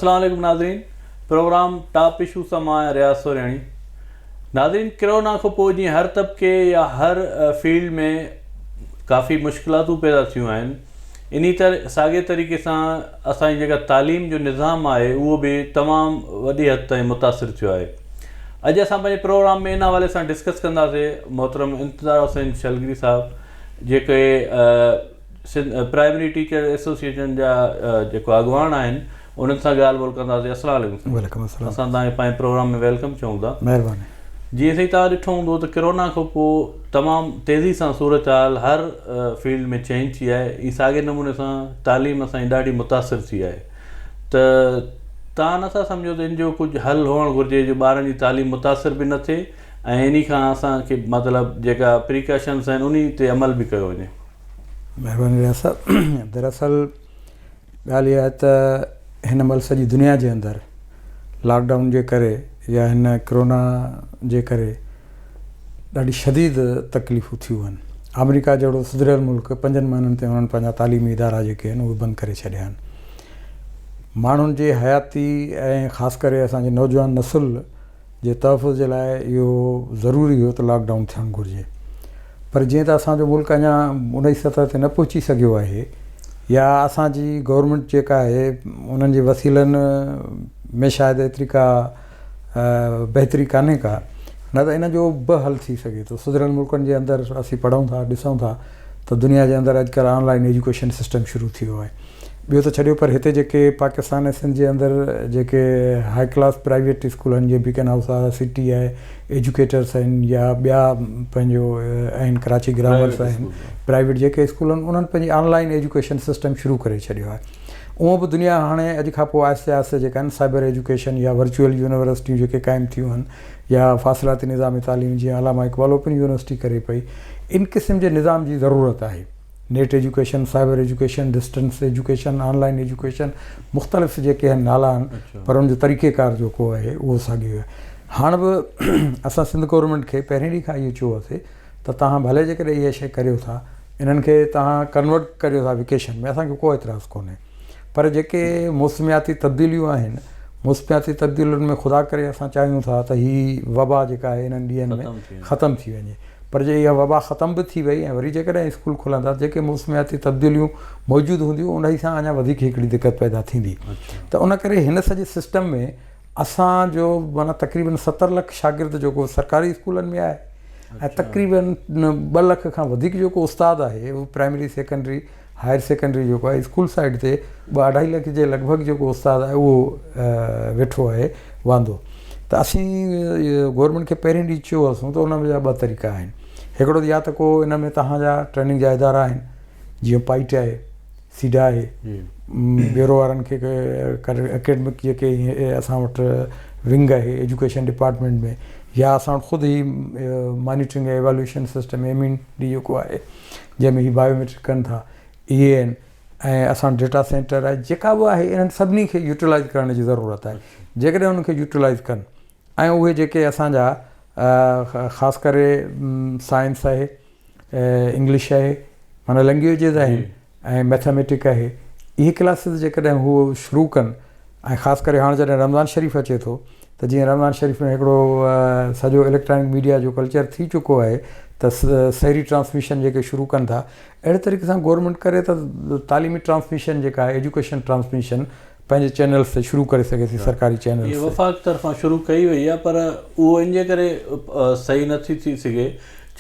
السلام عليڪم ناظرين پروگرام ٽاپ اشو سان مان آهيان رياض سورياڻي ناظرين ڪرونا کان پوء جيئن هر طبقي يا هر فيلڊ ۾ ڪافي مشڪلاتون پيدا ٿيون آهن انهي طرح ساڳي طريقي سان اسان جي جيڪا تعليم جو نظام آهي اهو به تمام وڏي حد تائين متاثر ٿيو آهي اڄ اسان پنهنجي پروگرام ۾ ان حوالي سان ڊسڪس ڪنداسين محترم انتظار حسين شلگري صاحب جيڪي سنڌ پرائمري ٽيچر ايسوسيئيشن جا جيڪو اڳواڻ آهن انهن سان ڳالهه ٻولهه ڪنداسين السلام عليڪم سائين. وعليڪم السلام. اسان توهان کي پنهنجي پروگرام ۾ welcome چئون ٿا. مهرباني. جيئن سائين توهان ڏٺو هوندو ته ڪرونا کان پوء تمام تيزي سان صورتحال هر فيلڊ ۾ چينج ٿي آهي ۽ ساڳي نموني سان تعليم اسان جي ڏاڍي متاثر ٿي آهي ته توهان نٿا سمجهو ته ان جو ڪجهه حل هئڻ گهرجي جو ٻارن جي تعليم متاثر به نه ٿئي ۽ انهي کان اسان کي مطلب جيڪا پريڪاشنس آهن انهي تي عمل به ڪيو وڃي. مهرباني رياض صاحب دراصل ڳالهه اها آهي ته هن مهل سڄي دنيا جي اندر لاڪ ڊائون جي ڪري يا هن ڪرونا جي ڪري ڏاڍي شديد تڪليفون ٿيون آهن. آمريڪا جهڙو سڌريل ملڪ پنجن مهينن تائين انهن پنهنجا تعليمي ادارا جيڪي آهن اهي بند ڪري ڇڏيا آهن. ماڻهن جي حياتي ۽ خاص ڪري اسان جي نوجوان نسل جي تحفظ جي لاء اهو ضروري هيو ته لاڪ ڊائون ٿيڻ گهرجي پر جيئن ته اسان جو ملڪ اڃا انهي سطح تي نه پهچي سگهيو آهي يا اسان جي گورنمينٽ جيڪا آهي انهن جي وسيلن ۾ شايد ايتري ڪا بهتري ڪانهي ڪا نه ته ان جو به حل ٿي سگهي ٿو سڌريل ملڪن جي اندر اسين پڙهون ٿا ڏسون ٿا ته دنيا جي اندر اڄڪلهه آن لائن ايجوڪيشن سسٽم شروع ٿي ويو آهي ٻيو ته ڇڏيو پر هتي جيڪي پاڪستان ۽ سنڌ جي اندر جيڪي هاء ڪلاس پرائيويٽ اسڪول آهن جيئن بيڪن هائوس آهي سٽي آهي ايجوڪيٽرس آهن يا ٻيا پنهنجو آهن ڪراچي گرامرس آهن پرائيويٽ جيڪي اسڪول آهن انهن پنهنجي آن لائن ايجوڪيشن سسٽم شروع ڪري ڇڏيو آهي اونء به دنيا هاڻي اڄ کان پوء آهستي آهستي جيڪا آهن سائبر ايجوڪيشن يا ورچوئل يونيورسٽيون جيڪي قائم ٿيون آهن يا فاصلاتي نظام تعليم جيئن علامه اقبال اوپن يونيورسٽي ڪري پئي ان قسم جي نظام جي ضرورت آهي. Net education, cyber education, distance education, online education مختلف جيڪي آهن نالا آهن پر ان جو طريقي ڪار جيڪو آهي اهو ساڳيو آهي. هاڻ به اسان سنڌ گورنمينٽ کي پهرين ڏينهن کان اهو چيو هوسي ته توهان ڀلي جيڪڏهن اها شيء ڪريو ٿا انهن کي توهان ڪنورٽ ڪريو ٿا ويڪيشن ۾ اسان کي ڪو اعتراض ڪونهي پر جيڪي موسمياتي تبديليون آهن موسمياتي تبديلين ۾ خدا ڪري اسان چاهيون ٿا ته هي وبا جيڪا آهي انهن ڏينهن ۾ ختم ٿي وڃي پر جي اها وبا ختم به ٿي وئي ۽ وري جيڪڏهن اسڪول کلندا ته جيڪي موسمياتي تبديليون موجود هونديون انهي سان اڃا وڌيڪ هڪڙي دقت پيدا ٿيندي ته ان ڪري هن سڄي سسٽم ۾ اسان جو معنيٰ تقريبن 70 لک شاگرد جيڪو سرڪاري اسڪولن ۾ آهي ۽ تقريبن 2 لک کان وڌيڪ جيڪو استاد آهي اهو پرائمري سيڪنڊري هائر سيڪنڊري جيڪو آهي اسڪول سائيڊ تي ٻه اڍائي لک جي لڳ ڀڳ جيڪو استاد آهي اهو ويٺو آهي واندو ته اسين گورنمينٽ کي پهرين ڏينهن چيو هئاسون ته ان جا ٻه طريقا آهن هڪڙو يا ته ڪو ان ۾ توهان جا ٽريننگ جا ادارا آهن جيئن پائٽ آهي سيڊا آهي بيورو وارن کي اڪيڊمڪ جيڪي اسان وٽ ونگ آهي ايجوڪيشن ڊپارٽمينٽ ۾ يا اسان وٽ خود هي monitoring evaluation system M N D جيڪو آهي جنهن ۾ هي بايو ميٽرڪ ڪن ٿا اهي آهن ۽ اسان وٽ ڊيٽا سينٽر آهي جيڪا به آهي انهن سڀني کي يوٽيلائز ڪرڻ جي ضرورت آهي جيڪڏهن انهن کي يوٽيلائز ڪن ۽ اهي جيڪي اسان جا خاص ڪري سائنس آهي انگلش آهي معنيٰ لينگويجز آهن ۽ ميٿاميٽڪ آهي اهي ڪلاسز جيڪڏهن هو شروع ڪن ۽ خاص ڪري هاڻ جڏهن رمضان شريف اچي ٿو ته جيئن رمضان شريف ۾ هڪڙو سڄو اليڪٽرانڪ ميڊيا جو ڪلچر ٿي چڪو آهي ته سحري ٽرانسميشن جيڪي شروع ڪن ٿا اهڙي طريقي سان گورنمينٽ ڪري ته تعليمي ٽرانسميشن جيڪا آهي ايجوڪيشن ٽرانسميشن پنهنجي چينلز تي شروع ڪري سگهي ٿي سرڪاري چينلز تي. وفاق طرفان شروع ڪئي وئي آهي پر اهو ان جي ڪري صحيح نه ٿي ٿي سگهي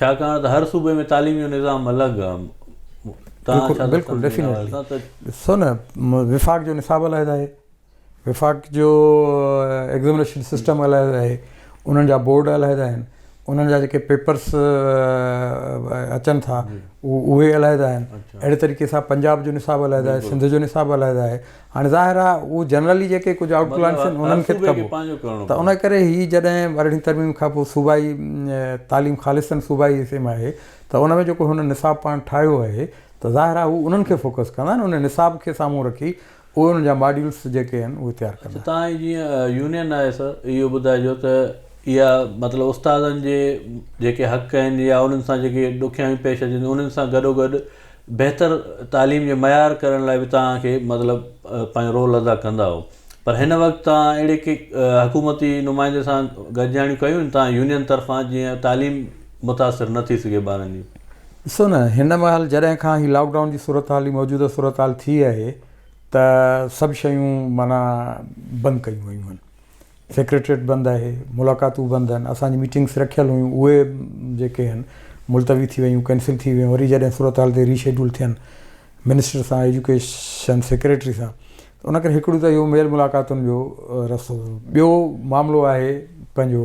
ڇاڪاڻ ته هر صوبي ۾ تعليم جو نظام الڳ آهي. توهان ڇا ٿا سمجهو ان حوالي سان ته. ڏسو نه وفاق جو نصاب علحده آهي وفاق جو ايگزامينيشن سسٽم علحده آهي انهن جا بورڊ علحده آهن انهن جا جيڪي پيپرس اچن ٿا اهي علحده آهن اهڙي طريقي سان پنجاب جو نصاب علحده آهي سنڌ جو نصاب علحده آهي هاڻي ظاهر آهي اهو جنرلي جيڪي ڪجهه آئوٽ لائنس آهن انهن کي ڪبو ته ان ڪري هي جڏهن ارڙهين ترميم کان پوء صوبائي تعليم خالصن صوبائي حصي ۾ آهي ته ان ۾ جيڪو هن نصاب پاڻ ٺاهيو آهي ته ظاهر آهي هو انهن کي فوڪس ڪندا آهن ان نصاب کي سامهون رکي اهي انهن جا ماڊيولس جيڪي آهن اهي تيار ڪندا. اڇا توهان جي جيئن يونين آهي سر اهو ٻڌائجو ته اها مطلب استادن جي جيڪي حق آهن يا انهن سان جيڪي ڏکيائيون پيش اچن ٿيون انهن سان گڏو گڏ بهتر تعليم جي معيار ڪرڻ لاء به توهان کي مطلب پنهنجو رول ادا ڪندا هو پر هن وقت توهان اهڙي ڪي حڪومتي نمائندي سان گڏجاڻيون ڪيون آهن توهان يونين طرفان جيئن تعليم متاثر نه ٿي سگهي ٻارن جي. ڏسو نه هن مهل جڏهن کان هي لاڪ ڊائون جي صورتحال هي موجوده صورتحال ٿي آهي ته سڀ شيون معنيٰ بند ڪيون ويون آهن سيڪريٽريٽ بند آهي ملاقاتون بند آهن اسان جي ميٽنگس رکيل هيون اهي جيڪي آهن ملتوي ٿي ويون ڪينسل ٿي ويون وري جڏهن صورتحال تي ري شيڊول ٿين منسٽر سان ايجوڪيشن سيڪريٽري سان ته ان ڪري هڪڙو ته اهو ميل ملاقاتن جو رستو ٻيو معاملو آهي پنهنجو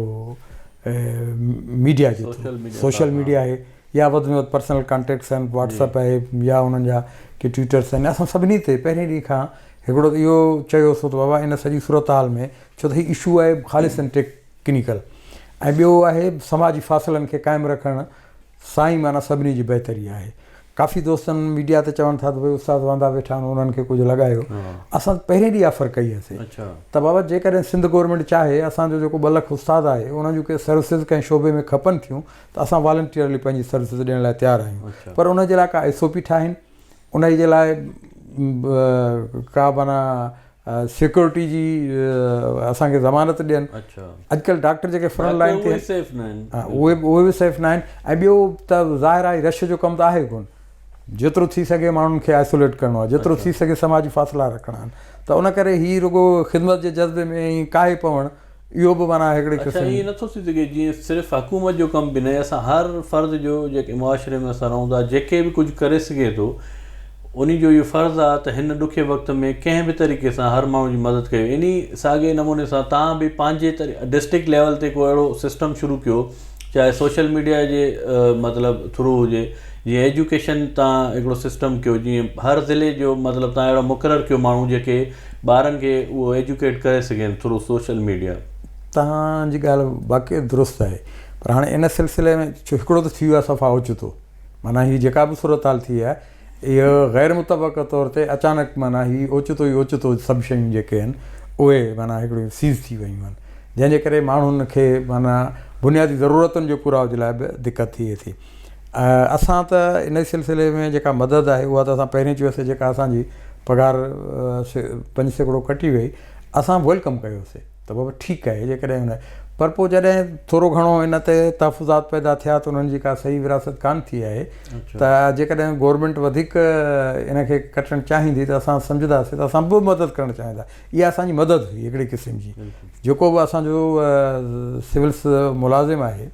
ميڊيا جي ٿرو سوشل ميڊيا آهي يا وڌ ۾ وڌ پرسنل ڪانٽيڪٽس آهن واٽس اپ آهي يا انهن جا ڪي ٽوئٽرس آهن اسان سڀني تي پهرين ڏينهن کان هڪڙو ته اهو چيوسون ته بابا ان سڄي صورتحال ۾ ڇو ته هي اشو آهي خالص ٽيڪنيڪل ۽ ٻيو آهي سماجي فاصلن کي قائم رکڻ سائين معنيٰ سڀني جي بهتري آهي. ڪافي دوستن ميڊيا تي چون ٿا ته ڀئي استاد واندا ويٺا آهن انهن کي ڪجهه لڳايو. اسان پهرين ڏينهن آفر ڪئي هئسي ته بابا جيڪڏهن سنڌ گورنمينٽ چاهي اسان جو جيڪو ٻه لک استاد آهي انهن جون ڪي سروسز ڪنهن شعبي ۾ کپن ٿيون ته اسان والنٽيئرلي پنهنجي سروسز ڏيڻ لاء تيار آهيون پر ان جي لاء ڪا ايس او پي ٺاهين انهي جي لاء ڪا معنيٰ سيڪيورٽي جي اسان کي ضمانت ڏين اڄڪلهه ڊاڪٽر جيڪي فرنٽ لائن تي اهي به سيف نه آهن ۽ ٻيو ته ظاهر آهي رش جو ڪم ته آهي ڪون جيترو ٿي سگهي ماڻهن کي آئسوليٽ ڪرڻو آهي جيترو ٿي سگهي سماجي فاصلا رکڻا آهن ته ان ڪري هي رڳو خدمت جي جذبي ۾ ائين ڪاهي پوڻ اهو به معنيٰ هڪڙي قسم. اڇا ائين نٿو ٿي سگهي جيئن صرف حڪومت جو ڪم به ناهي اسان هر فرد جو جيڪي معاشري ۾ اسان رهون ٿا جيڪي به ڪجهه ڪري سگهي ٿو انهي جو اهو فرض آهي ته هن ڏکي وقت ۾ ڪنهن به طريقي سان هر ماڻهو جي مدد ڪيو انهي ساڳي نموني سان توهان به پنهنجي ڊسٽرڪٽ ليول تي ڪو اهڙو سسٽم شروع ڪيو چاهي سوشل ميڊيا جي مطلب ٿرو هجي جيئن ايجوڪيشن تان هڪڙو سسٽم ڪيو جيئن هر ضلعي جو مطلب تان اهڙا مقرر ڪيو ماڻهو جيڪي ٻارن کي اهو ايجوڪيٽ ڪري سگهن ٿرو سوشل ميڊيا. توهان جي ڳالهه واقعي درست آهي پر هاڻي ان سلسلي ۾ ڇو هڪڙو ته ٿي ويو آهي صفا اوچتو معنيٰ هي جيڪا به صورتحال ٿي آهي اهو غير متوقع طور تي اچانڪ معنيٰ هي اوچتو ئي اوچتو سڀ شيون جيڪي آهن اهي معنيٰ هڪڙيون سيز ٿي ويون آهن جنهن جي ڪري ماڻهن کي معنيٰ بنيادي ضرورتن جي پورائو جي لاء به دقت ٿئي ٿي. اسان ته انهي سلسلي ۾ جيڪا مدد آهي اها ته اسان پهرين چيوسي جيڪا اسان جي پگهار 5% ڪٽي وئي اسان welcome ڪيوسي ته بابا ٺيڪ آهي جيڪڏهن ان پر پوء جڏهن ٿورو گهڻو ان تي تحفظات پيدا ٿيا ته انهن جي ڪا صحيح وراثت ڪانه ٿي آهي ته جيڪڏهن گورنمينٽ وڌيڪ ان کي ڪٽڻ چاهيندي ته اسان سمجهنداسي ته اسان به مدد ڪرڻ چاهيندا اها اسان جي مدد هئي هڪڙي قسم جي جيڪو به اسان جو سول ملازم آهي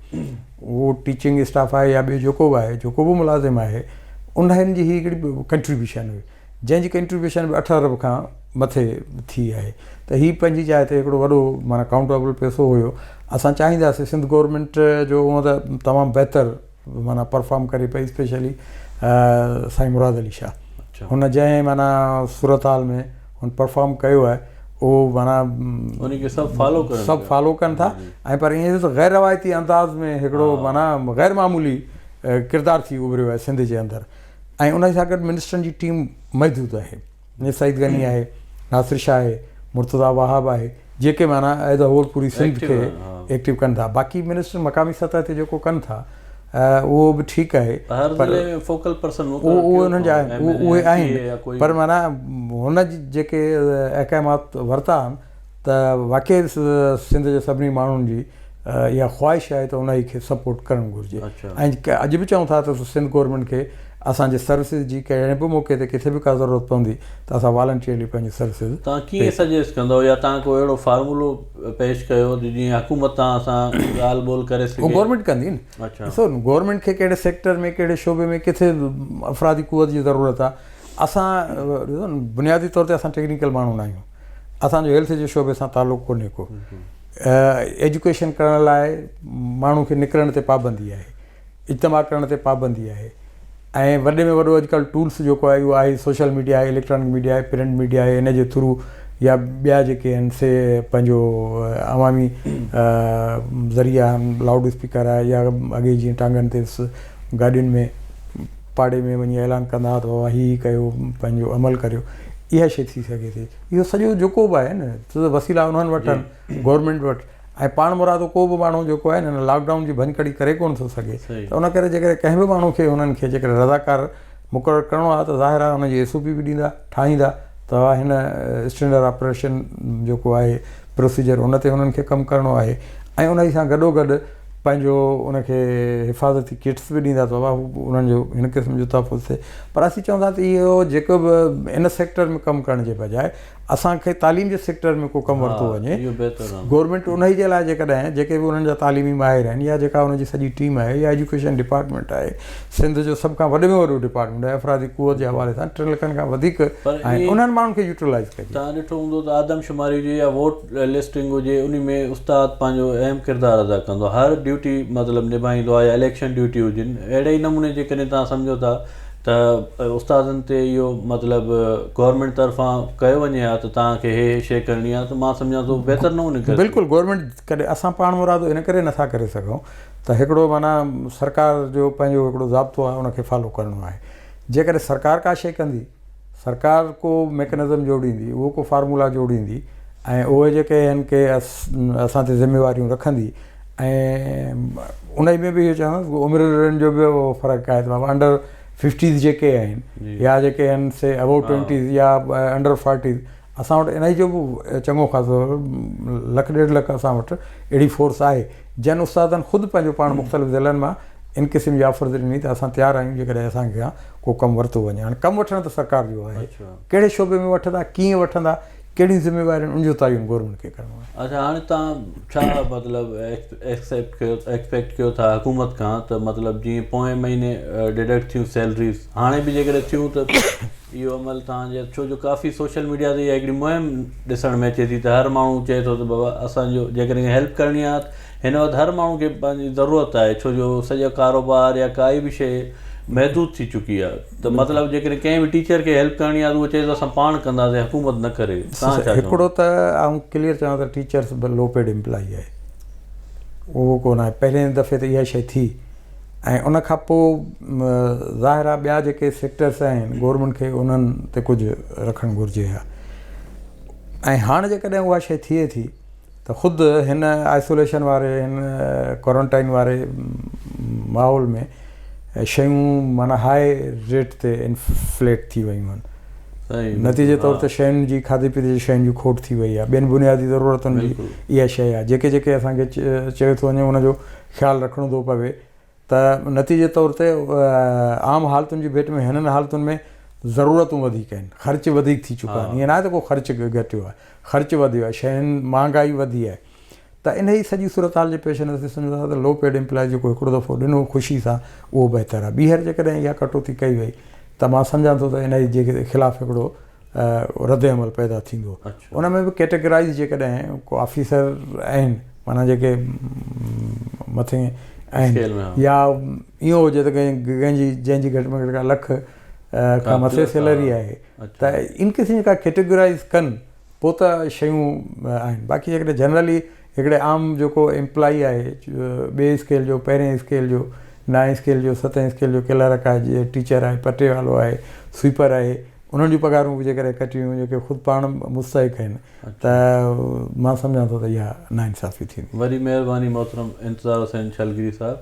اهو ٽيچنگ اسٽاف آهي يا ٻيو جيڪو به آهي جيڪو به ملازم آهي انهن جي هي هڪڙي ڪنٽريبيوشن هئي جنهن جي ڪنٽريبيوشن به 8 ارب کان مٿي ٿي آهي ته هي پنهنجي جاء تي هڪڙو وڏو معنيٰ ڪائونٽيبل پئسو هيو اسان چاهينداسين سنڌ گورنمينٽ جو هونء ته تمام بهتر معنيٰ پرفارم ڪري پئي اسپيشلي سائين مراد علي شاهه هن جنهن معنيٰ صورتحال ۾ هن پرفارم ڪيو آهي اهو معنيٰ ان کي سڀ فالو ڪرن سڀ فالو ڪن ٿا ۽ پر ائين ته غير روايتي انداز ۾ هڪڙو معنيٰ غير معمولي ڪردار ٿي اڀريو آهي سنڌ جي اندر ۽ ان سان گڏ منسٽرن جي ٽيم محدود آهي جيئن سعيد غني آهي ناصر شاهه آهي مرتضيٰ وهاب آهي جيڪي معنيٰ ايز ا هول پوري سنڌ کي ايڪٽو ڪن ٿا باقي منسٽر مقامي سطح تي جيڪو ڪن ٿا اهو به ٺيڪ آهي هر ضلعي ۾ فوڪل پرسن مقرر ڪيو اهي انهن جا آهن اهي آهن پر معنيٰ هن جيڪي احڪامات ورتا آهن ته واقعي سنڌ جي سڀني ماڻهن جي اها خواهش آهي ته انهي کي سپورٽ ڪرڻ گهرجي ۽ اڄ به چئون ٿا ته سنڌ گورنمينٽ کي اسان جي سروسز جي ڪنهن به موقعي تي ڪٿي به ڪا ضرورت پوندي ته اسان والنٽيئرلي پنهنجي سروسز توهان ڪيئن سجيسٽ ڪندؤ يا توهان ڪو اهڙو فارمولو پيش ڪيو ته جيئن حڪومت توهان سان ڳالهه ٻولهه ڪري سگهي. اهو گورنمينٽ ڪندي نه. ڏسو گورنمينٽ کي ڪهڙي سيڪٽر ۾ ڪهڙي شعبي ۾ ڪٿي افرادي قوت جي ضرورت آهي. اسان ڏسو نه بنيادي طور تي اسان ٽيڪنيڪل ماڻهو نه آهيون. اسان جو هيلٿ جي شعبي سان تعلق ڪونهي ڪو. ايجوڪيشن ڪرڻ لاء ماڻهو کي نڪرڻ تي پابندي آهي. اجتماع ڪرڻ تي پابندي آهي ۽ وڏي ۾ وڏو اڄڪلهه ٽولس جيڪو آهي اهو آهي سوشل ميڊيا آهي اليڪٽرانڪ ميڊيا آهي پرنٽ ميڊيا آهي ان جي ٿرو يا ٻيا جيڪي آهن سي پنهنجو عوامي ذريعا آهن لائوڊ اسپيڪر آهي يا اڳي جيئن ٽانگن تي گاڏين ۾ پاڙي ۾ وڃي اعلان ڪندا هئا ته بابا هي هي ڪيو پنهنجو عمل ڪريو اها شي ٿي سگهي ٿي اهو سڄو جيڪو به آهي نه وسيلا انهن وٽ آهن گورنمينٽ وٽ ۽ پاڻ مرادو ڪو به ماڻهو جيڪو آهي نه هن لاڪ ڊائون جي ڀڃڪڙي ڪري ڪونه ٿو سگهي ته ان ڪري جيڪڏهن ڪنهن به ماڻهو کي هنن کي جيڪڏهن رضاڪار مقرر ڪرڻو آهي ته ظاهر آهي ان جي ايس او پي به ڏيندا ٺاهيندا ته هن اسٽينڊرڊ آپريشن جيڪو آهي پروسيجر ان تي هنن کي ڪم ڪرڻو آهي ۽ انهي سان گڏو گڏ پنهنجو ان کي حفاظتي ڪٽس به ڏيندا ته بابا هو انهن جو هن قسم جو تحفظ ٿئي پر اسين چون ٿا ته اهو جيڪو به ان سيڪٽر ۾ ڪم ڪرڻ جي بجاء اسان کي تعليم جي سيڪٽر ۾ ڪو ڪم ورتو وڃي گورنمينٽ انهي جي لاء جيڪڏهن جيڪي به انهن جا تعليمي ماهر آهن يا جيڪا ان جي سڄي ٽيم آهي يا ايجوڪيشن ڊپارٽمينٽ آهي سنڌ جو سڀ کان وڏي ۾ وڏو ڊپارٽمينٽ آهي افرادي قوت جي حوالي سان ٽن لکن کان وڌيڪ آهن انهن ماڻهن کي يوٽيلائز ڪجي. توهان ڏٺو هوندو ته آدمشماري هجي يا ووٽ لسٽنگ هجي انهي ۾ استاد پنهنجو اهم ڪردار ادا ڪندو آهي هر ڊيوٽي مطلب نڀائيندو آهي يا اليڪشن ڊيوٽي هجن اهڙي ئي نموني جيڪڏهن توهان سمجهو ٿا ته استادن تي اهو مطلب گورنمينٽ طرفان ڪيو وڃي ها ته توهان کي هي هي شيء ڪرڻي آهي ته مان سمجهان ٿو بهتر نموني ڪري بلڪل گورنمينٽ ڪڏهن اسان پاڻ مرادو ان ڪري نٿا ڪري سگهون ته هڪڙو معنيٰ سرڪار جو پنهنجو هڪڙو ضابطو آهي ان کي فالو ڪرڻو آهي جيڪڏهن سرڪار ڪا شيء ڪندي سرڪار ڪو ميڪنزم جوڙيندي اهو ڪو فارمولا جوڙيندي ۽ اهي جيڪي آهن ڪي اسان تي ذميواريون رکندي ۽ انهي ۾ به اهو چوندس عمرن جو به فرق آهي ته بابا انڊر ففٽيز جيڪي آهن يا جيڪي آهن سي ابو ٽوئنٽيز يا انڊر فارٽيز اسان وٽ انهي جو به چڱو خاصو لک ڏيڍ لک اسان وٽ اهڙي فورس آهي جن استادن خود پنهنجو پاڻ مختلف ضلعن مان ان قسم جي آفرز ڏني ته اسان تيار آهيون جيڪڏهن اسان کان ڪو ڪم ورتو وڃي. هاڻي ڪم وٺڻ ته سرڪار جو آهي، ڪهڙي شعبي ۾ وٺندا، ڪيئن وٺندا، ڪهڙيون ذميواريون ان جو تعين گورنمينٽ کي ڪرڻو آهي. اڇا هاڻي توهان ڇا مطلب ايڪسيپٽ ڪيو ايڪسپيڪٽ ڪيو ٿا حڪومت کان ته مطلب جيئن پوئين مهيني ڊڊڪٽ ٿيون سيلريز هاڻي به جيڪڏهن ٿيون ته اهو عمل توهان جي ڇو جو ڪافي سوشل ميڊيا تي اها هڪڙي مهم ڏسڻ ۾ اچي ٿي ته هر ماڻهو چئي ٿو ته بابا اسان جو جيڪڏهن هيلپ ڪرڻي آهي هن وقت هر ماڻهو کي پنهنجي ضرورت آهي ڇو جو سڄو ڪاروبار يا ڪائي به شيء محدود ٿي چڪي آهي ته مطلب جيڪڏهن ڪنهن به ٽيچر کي هيلپ ڪرڻي آهي ته اهو چئي ٿو اسان پاڻ ڪنداسين حڪومت نه ڪري توهان ڇا هڪڙو ته آئون ڪليئر چوان ته ٽيچرس به لو پيڊ امپلائي آهي اهو ڪونه آهي پهرين دفعي ته اها شيء ٿي ۽ ان کان پوء ظاهر آهي ٻيا جيڪي سيڪٽرس آهن گورنمينٽ کي انهن تي ڪجهه رکڻ گهرجي ها ۽ هاڻ جيڪڏهن اها شيء ٿئي ٿي ته خود هن آئسوليشن واري هن ڪوارنٽائن واري ماحول ۾ شيون معنيٰ هاء ريٽ تي انفليٽ ٿي ويون آهن نتيجي طور تي شين جي کاڌي پيتي جي شين جي کوٽ ٿي وئي آهي ٻين بنيادي ضرورتن جي اها شيء آهي جيڪي جيڪي اسان کي چيو ٿو وڃي ان جو خيال رکڻو ٿو پوي ته نتيجي طور تي عام حالتن جي ڀيٽ ۾ هنن حالتن ۾ ضرورتون وڌيڪ آهن، خرچ وڌيڪ ٿي چڪا آهن. ائين ناهي ته ڪو خرچ گهٽيو آهي، خرچ وڌيو آهي، شين مهانگائي وڌي آهي ته انهي سڄي صورتحال جي پيش نظر سمجهون ٿا ته لو پيڊ امپلائيز جيڪو هڪڙو دفعو ڏنو خوشي سان اهو بهتر آهي. ٻيهر جيڪڏهن اها ڪٽوتي ڪئي وئي ته مان سمجهان ٿو ته انهي جي خلاف هڪڙو رد عمل پيدا ٿيندو. ان ۾ به ڪيٽيگرائيز جيڪڏهن ڪو آفيسر آهن معنيٰ جيڪي مٿي آهن يا اهو هجي ته ڪنهن جي جنهن جي گهٽ ۾ گهٽ ڪا لک کان مٿي سيلري آهي ته ان قسم جي ڪا ڪيٽيگرائيز ڪن پوء ته شيون آهن باقي جيڪڏهن جنرلي هڪڙي عام جيڪو ايمپلائي آهي ٻئي اسڪيل جو پهرين اسڪيل جو نائين اسڪيل جو ستين اسڪيل جو ڪلرڪ آهي ٽيچر آهي پٽيوالو آهي سوئپر آهي انهن جون پگهارون به جيڪڏهن ڪٽيون جيڪي خود پاڻ مستحق آهن ته مان سمجهان ٿو ته اها ناانصافي ٿيندي. وڏي مهرباني محترم انتظار حسين ڇلگري صاحب.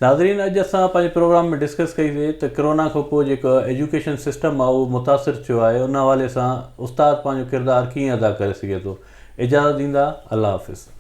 ناظرين اڄ اسان پنهنجي پروگرام ۾ ڊسڪس ڪئي سي ته ڪرونا کان پوء جيڪو ايجوڪيشن سسٽم آهي اهو متاثر ٿيو آهي ان حوالي سان استاد پنهنجو ڪردار ڪيئن ادا ڪري سگهي ٿو اجازت ڏيندا الله حافظ.